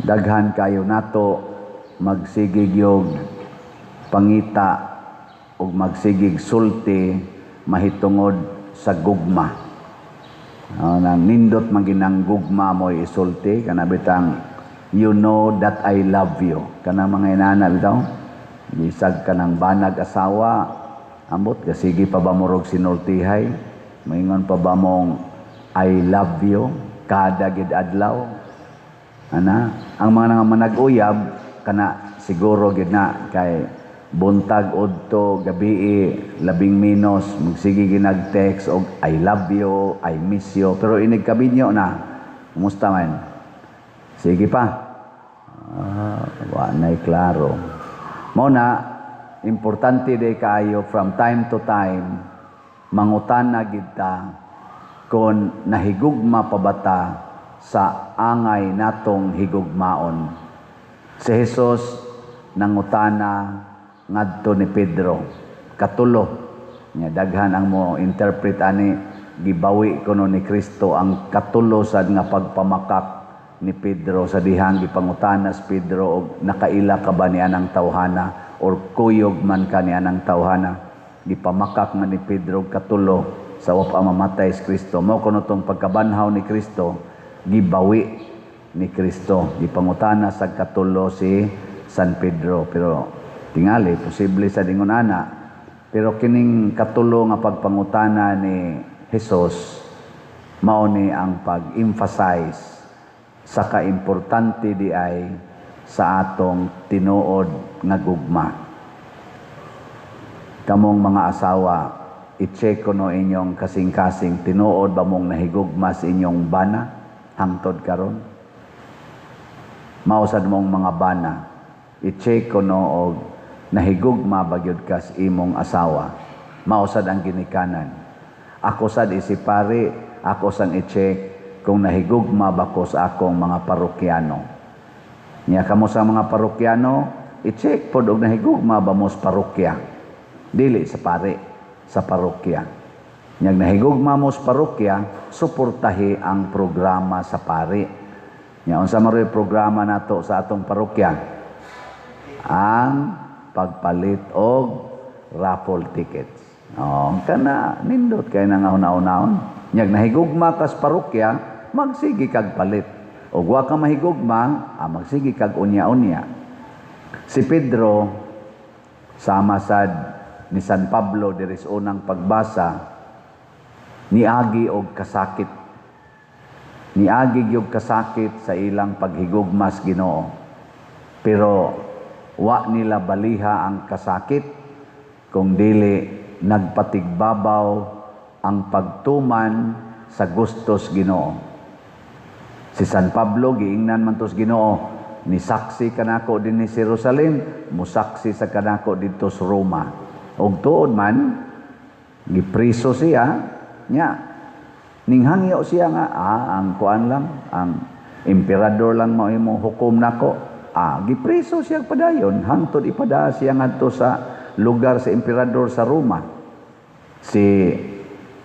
Daghan kayo nato magsigig og pangita ug magsigig sulti mahitungod sa gugma. Nang nindot man ginang gugma mo isulti, kana bitang "You know that I love you." Kana mga inana bitaw. Bisag kanang banag asawa, ambot kasige pa ba mo rog sinultihay? Maingon pa ba mong "I love you" kada gid adlaw? Ana, ang mga nga manag-uyab kana siguro gid na kay buntag, udto, gabii, labing menos magsige ginag text og "I love you, I miss you." Pero inig kabinyo na, kumusta man? Sige pa. Ah, wa na'y klaro. Mao na importante day kaayo from time to time mangutana gid ta kung nahigugma pa ba ta sa angay natong higugmaon. Si Jesus nangutana ngadto ni Pedro katulo. Nya daghan ang mo interpret ani, gibawi kuno ni Kristo ang katulo sad nga pagpamakak ni Pedro sa dihang gipangutana si Pedro og nakaila ka ba ni anang tawhana or kuyog man ka ni anang tawhana. Gipamakak man ni Pedro katulo sa wa pa mamatay si Kristo. Mao kuno tong pagkabanhaw ni Kristo, gibawi ni Kristo, gipangutana sa katulo si San Pedro. Pero tingali posible sa dingon ana, pero kining katulo nga pagpangutana ni Jesus mao ni ang pag-emphasize sa kaimportante di ay sa atong tinuod nga gugma. Kamong mga asawa, i-check ko no inyong kasing-kasing, tinuod ba mong nahigugma sa inyong bana hangtod karon? Mao sad mong mga bana, i-check ko no og nahigugma ba gyud ka sa imong asawa. Mao sad ang ginikanan. Ako sad isip pari, ako sang i-check kung nahigugma ba ko sa akong mga parokyano. Nya kamo sa mga parokyano, i-check pod og nahigugma ba mo sa parokya. Dili sa pare, sa parokya. Nyag nahigugma mo sa parokya, suportahi ang programa sa pari. Nya unsa man ro'y programa nato sa atong parokya? Ang pagpalit og raffle tickets. Oh, kana nindot kay na nga huna-hunaon. Nyag nahigugma ka sa parokya, magsige kag palit. Og wa ka mahigugma, magsige kag unya-unya. Si Pedro, sama sad ni San Pablo diri sa unang pagbasa, niagi og kasakit. Niagi gyud kasakit sa ilang paghigugma sa Ginoo. Pero wa nila baliha ang kasakit kung dili nagpatigbabaw ang pagtuman sa gustos Ginoo. Si San Pablo giingnan man to sa Ginoo, "Nisaksi kanako dinhi sa Jerusalem, musaksi sa kanako didto sa Roma." Og tuod man gipriso siya. Nya ninghangyo siya nga ang kuan lang, ang emperador lang mao mo hukom nako. Gipriso siya padayon hangtod ipada siya ngadto sa lugar sa emperador sa Roma. Si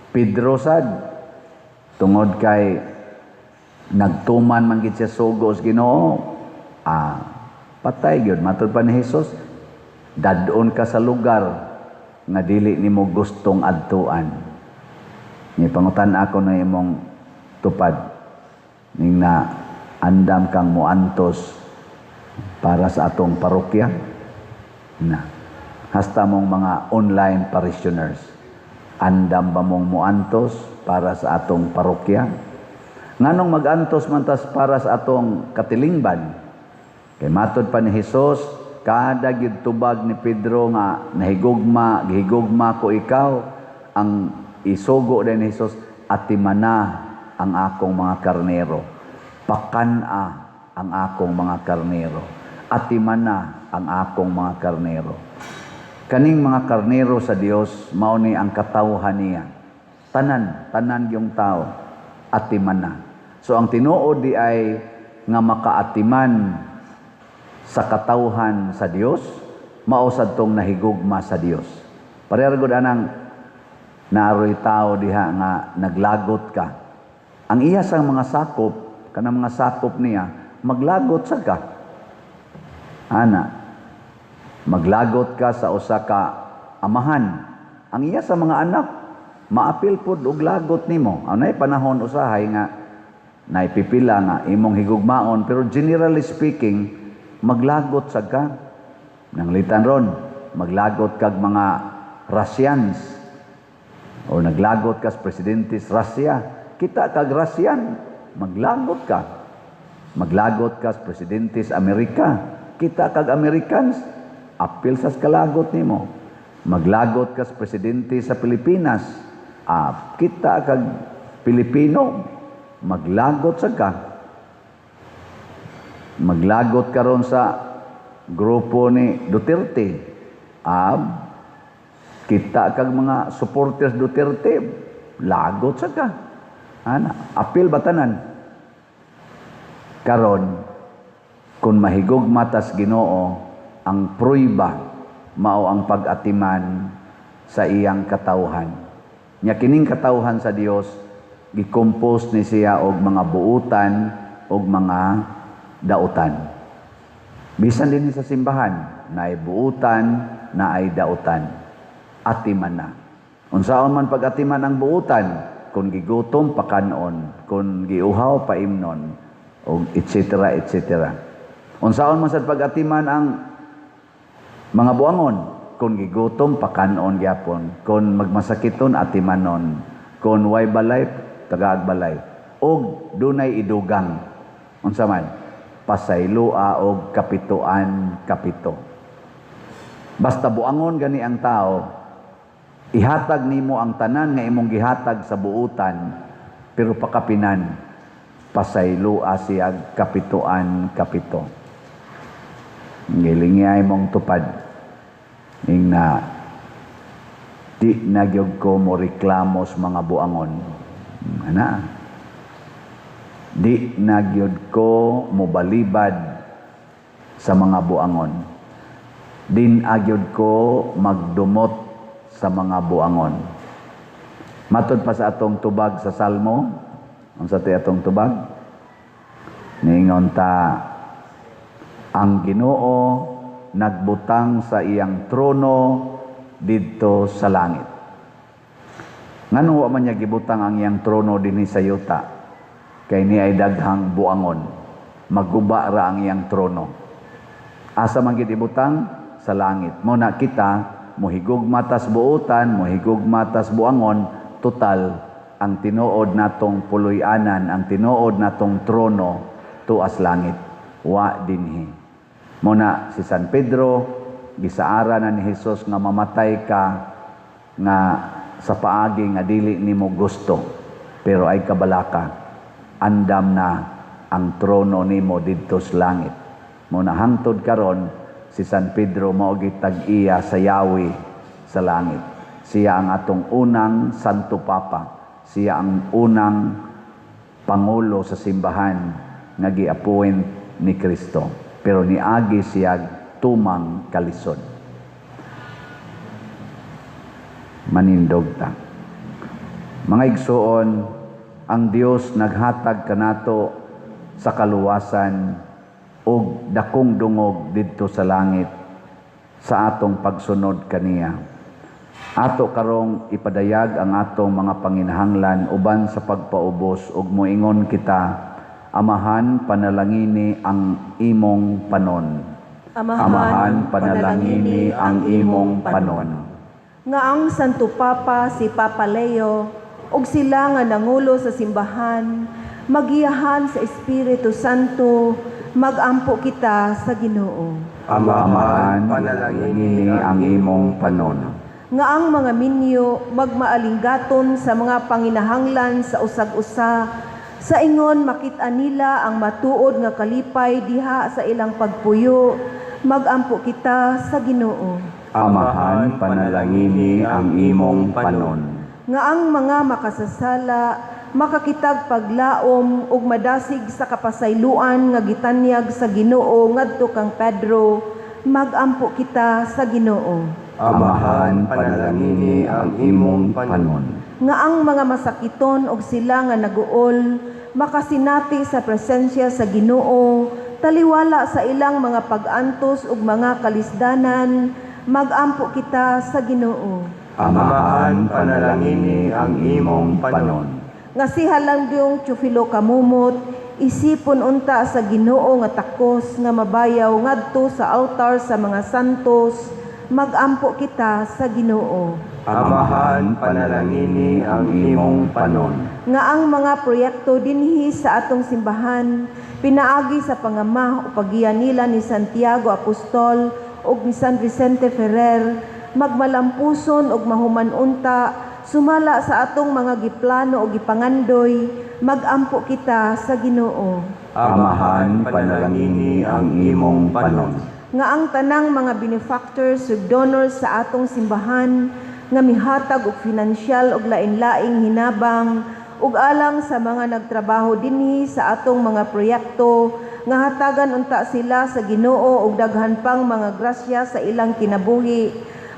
Pedro sad, tungod kay nagtuman man gid siya sugo sa Ginoo, patay gyud. Matud pa ni Jesus, "Dadon ka sa lugar nga dili nimo gustong adtuan." Ni pangutan ako na imong tupad ning na andam kang muantos para sa atong parokya na hasta mong mga online parishioners, andam ba mong muantos para sa atong parokya? Nganong magantos man tas para sa atong katilingban? Kay matod pa ni Hesus, kada gyud tubag ni Pedro nga nahigugma, gihigugma ko ikaw, ang isugo din ni Hesus, "Atimana ang akong mga karnero. Pakan-a ang akong mga karnero. Atimana ang akong mga karnero." Kaning mga karnero sa Dios, mao ni ang katawhan niya. Tanan, tanan yung tao, atimana. So ang tinuod di ay nga makaatiman sa katawhan sa Dios, mao sad tong nahigugma sa Dios. Pareha gud anang naaroy tao diha nga naglagot ka. Ang iya sang mga sakop, kanang mga sakop niya, Maglagot sa ka. Ana, maglagot ka sa usa ka amahan. Ang iya sa mga anak, maapil pod og lagot nimo. Anay panahon usahay nga naipipila nga imong higugmaon, pero generally speaking, maglagot sa ka. Nanglitan ron, maglagot kag mga Russians or naglagot ka sa presidente sa Russia. Kita kag Russian, maglagot ka. Maglagot ka sa presidente sa Amerika. Kita kag Americans, apil sa kalagot nimo. Maglagot ka sa presidente sa Pilipinas. Kita kag Pilipino, maglagot sa ka. Maglagot karon sa grupo ni Duterte. Kita kag mga supporters Duterte, lagot sa ka. Ana, apil batanan. Karon, kung mahigugma tas Ginoo, ang pruiba mao ang pag-atiman sa iyang katawhan. Nya kining katawhan sa Dios, gi-compose ni siya og mga buutan og mga dautan. Bisan din sa simbahan, naay buutan, naay dautan. Atiman na. Unsaon man pag-atiman ang buutan? Kung gigutom, pakanon. Kung giuhaw, paimnon. O etc. etc. Unsaon man sad pag-atiman ang mga buangon? Kung gigutom, pakanon gyapon. Kung magmasakiton, atimanon. Kung way balay, tagaag balay. Og dunay idugang. Unsa man? Pasayloa og kapituan kapito. Basta buangon gani ang tao, ihatag nimo ang tanan nga imong gihatag sa buutan, pero pakapinan, pasayloa siya kapituan kapito. Gilingay mong tupad. Ing na di na gyud ko mo reklamo sa mga buangon. Ana. Di na gyud ko mo balibad sa mga buangon. Din agyod ko magdumot sa mga buangon. Matod pa sa atong tubag sa Salmo, unsa tay atong tubag? Niingon ta, ang Ginoo nagbutang sa iyang trono didto sa langit. Ngano wa man niya gibutang ang iyang trono dinhi sa yuta? Kay ni ay daghang buangon. Maguba ra ang iyang trono. Asa man gid ibutang? Sa langit. Mo na kita mohigugma tas buotan, mohigugma tas buangon, total ang tinuod natong puloy-anan, ang tinuod natong trono tuas langit, wa dinhi. Mo na si San Pedro gisaara na ni Hesus nga mamatay ka nga sa paagi nga dili nimo gusto, pero ay kabalaka, andam na ang trono nimo didto sa langit. Mo na hangtod karon si San Pedro mao gitag-iya sa yawi sa langit. Siya ang atong unang Santo Papa. Siya ang unang pangulo sa simbahan nga gi-appoint ni Kristo. Pero niagi siya tumang kalisod. Manindog ta. Mga igsuon, ang Dios naghatag kanato sa kaluwasan og dakong dungog didto sa langit sa atong pagsunod kaniya. Ato karong ipadayag ang atong mga panginahanglan uban sa pagpaubos ug moingon kita, Amahan, panalangini ang imong panon. Amahan, panalangini ang imong panon. Nga ang Santo Papa si Papa Leo ug sila nga nangulo sa simbahan magiyahan sa Espiritu Santo, magampo kita sa Ginoo. Amahan, panalangini ang imong panon. Nga ang mga minyo magmaalinggaton sa mga panginahanglan sa usag-usa sa ingon makit-an nila ang matuod nga kalipay diha sa ilang pagpuyo, magampo kita sa Ginoo. Amahan, panalangini ang imong panon. Nga ang mga makasasala makakitag paglaom ug madasig sa kapasayloan nga gitanyag sa Ginoo ngadto kang Pedro, magampo kita sa Ginoo. Amahan, panalangini ang imong panon. Nga ang mga masakiton og sila nga naguol makasinati sa presensya sa Ginoo, taliwala sa ilang mga pag-antos ug mga kalisdanan, magampo kita sa Ginoo. Amahan, panalangini ang imong panon. Nga si Halandyong Teofilo Camomot isipon unta sa Ginoo nga takos nga mabayaw ngadto sa altar sa mga santos, magampo kita sa Ginoo. Amahan, panalangini ang imong panon. Nga ang mga proyekto dinhi sa atong simbahan pinaagi sa pangama o paggiya nila ni Santiago Apostol ug ni San Vicente Ferrer magmalampuson ug mahuman unta sumala sa atong mga giplano o gipangandoy, magampo kita sa Ginoo. Amahan, panalangini ang imong panon. Nga ang tanang mga benefactors ug donors sa atong simbahan nga mihatag og finansyal ug lain-laing hinabang ug alang sa mga nagtrabaho dinhi sa atong mga proyekto, nga hatagan unta sila sa Ginoo og daghan pang mga grasya sa ilang kinabuhi,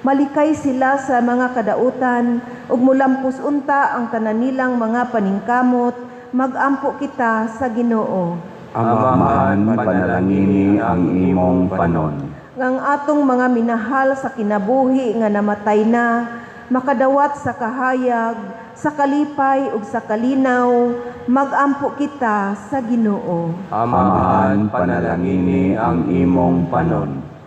malikay sila sa mga kadautan ug mulampos unta ang tanan nilang mga paningkamot, magampo kita sa Ginoo. Amahan, panalangini ang imong panon. Nga ang atong mga minahal sa kinabuhi nga namatay na makadawat sa kahayag, sa kalipay ug sa kalinaw, magampo kita sa Ginoo. Amahan, panalangini ang imong panon.